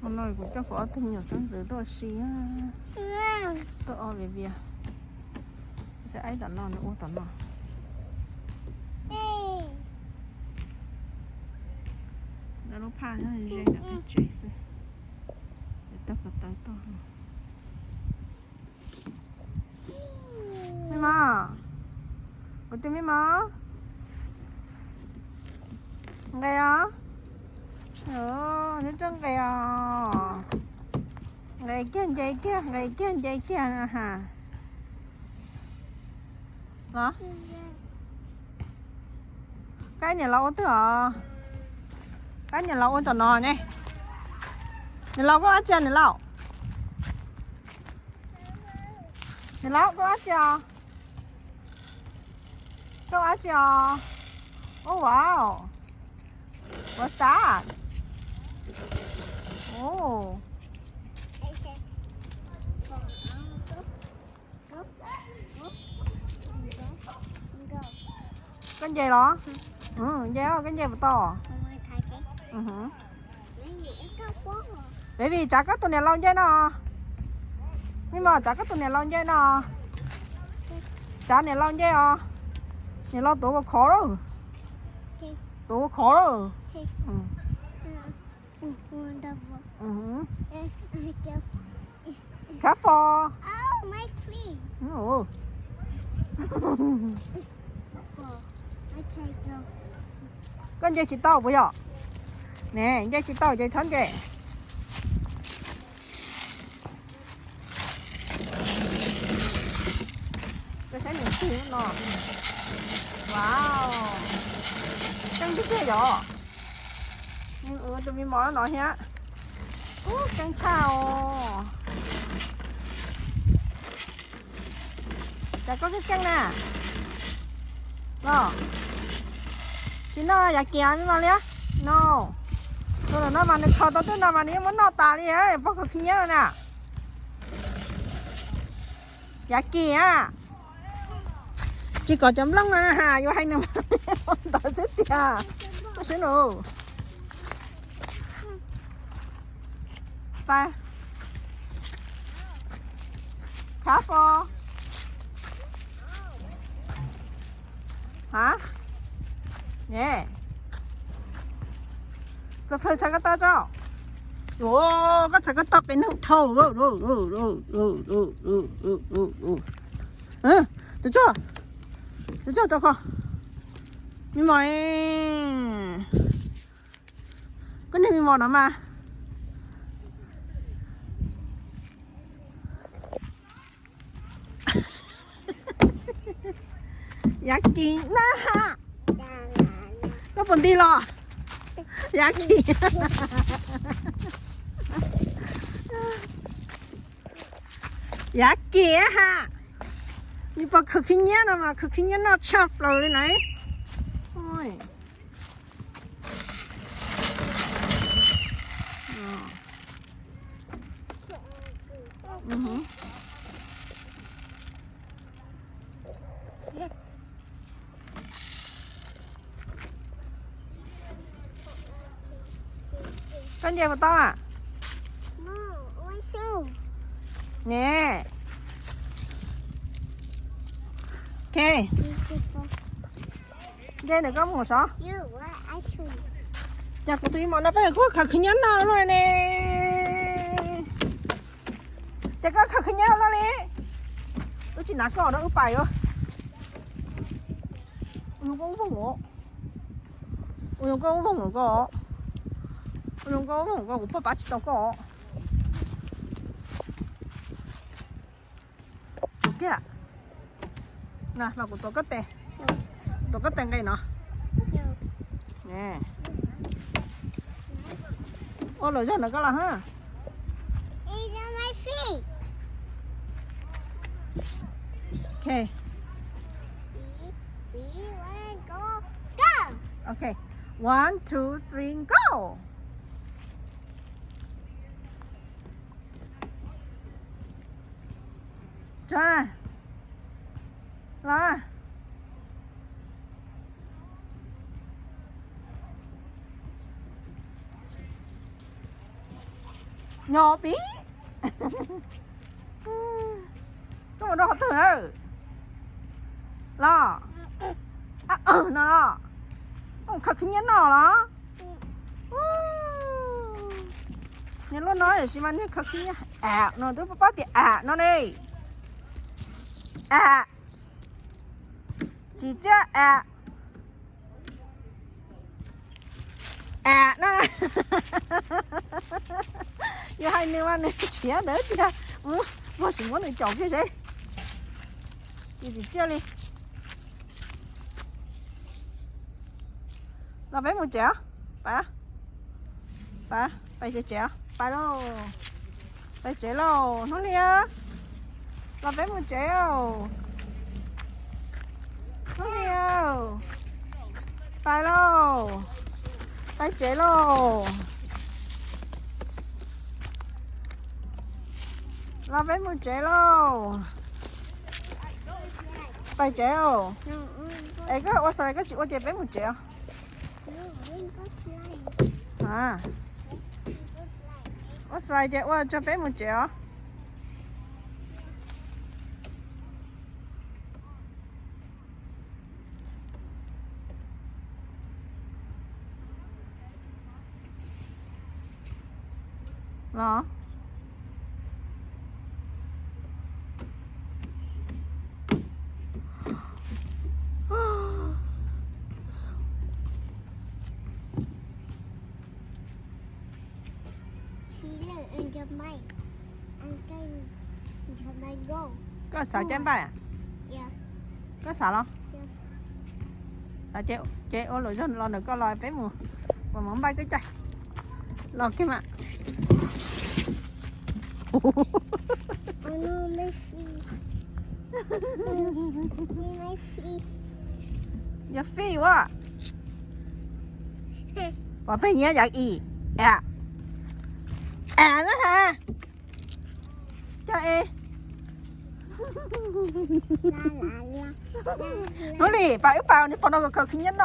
Hnub no kuv coj kuv ob tug me nyuam xeeb ntxwv tuaj ua si, tuaj o viv vias. Xav aib tom no nws ua tom no. Lub phaj nyob ze ntawm qab tsev xwb, tawg ko taw toj. Me mos, kuv tus me mos, nqes os. Neb tuaj nqes os. Nqes kiag nce kiag, nqes kiag nce kiag na has. Los, kab niam laus ua twg os? Kab niam laus ua tom no ne. Niam laus koj ua dab tsi niam laus? Niam laus koj ua dab tsi os? Koj ua dab tsi os? Oh wow. What's that? Oh. Koj nce los? Nce, koj nce puas tau? Baby, tsav koj tus niam laus nce no. Me mos, tsav koj tus niam laus nce no. Tsav niam laus nce os. Niam laus tuav kos khov lawm. Tuav kos khov lawm. Careful. Koj nce tsis tau puas yog? Ne, nce tsis tau ces txhob nce. Koj saib nws tig no. Wow, keej tiag tiag yom. Tus me mos no thiab. Ub, keej tshaj os. Cas koj keej keej na. Los, tsis noj yav kiag me mos li. No, tus no mas nws kho tau twb no mas nws yeej muab noj tas li, pog kho khib nyiab no na. Yav kiag, tsis kom cov nplooj no ha, yuav hais nws ntawd xwb tiag. Koj saib nws. Pais. Careful. Ha? Ne, koj txhais koj toj tso. Koj txhais koj toj pem neeg dhau. Tus tso, tus tso rau koj. Me mos, koj niag me mos no mas. Yav kiag na ha. Koj puas nti los? Yav kiag. Yav kiag ha. Nws pog khaws khib nyiab no mas khaws khib nyiab noj tshaj plaws li na. Koj nce puas tau a? Ne. Ok. Nce ntawm koj mus sov. Cas kuv tus me mos no peb kuj khaws khib nyiab noj luaj ne. Ces koj khaws khib nyiab luaj li. Wb tsis hnav koj na, wb pais os. Ua zoo koj ub voog os. Ua zoo koj ub voog koj. Ua zoo koj ub voog koj, kuv pab pab tsis tau koj. Kiag. Na los kuv tuav koj tes. Tuav koj tes nqes no. Ua luam zog ntawm koj los ha. Ok. Ok. One, two, three, go. Tsa. Los. Nyo pib. Koj mus rau qhov twg na? Los, no los, koj khaws khib nyiab noj los? Niag luaj no tiam sis mas niag khaws khib nyiab am no twb paub tias am no ne. Am, tsis tsiaj am. Am no. Yog hais nws mas nws khiav ntawd tiag. Muab sim muab nws caum kiag seb. Tsis tsim tsiaj li. Los peb mus tsev os. Pais, pais tsev tsev os, pais lauj. Pais tsev lauj, hnub li. Los peb mus tsev os. Hnub li, pais lauj. Pais tsev lauj. Los peb mus tsev lauj. Pais tsev os. Es koj ua xav koj tsis ua ces peb mus tsev os. Ua xav ces ua tso peb mus tsev os. Los. Koj xav cab npaj? Koj xav los? Xav ces ua lus zog los ntawm koj los peb mus, mus npaj koj caij los kiag mas. Yog fij ua. Pom peb nyiav yam is. Am, na has. Coj es. Hnub li pais wb pais niag pom no khaws khib nyiab no.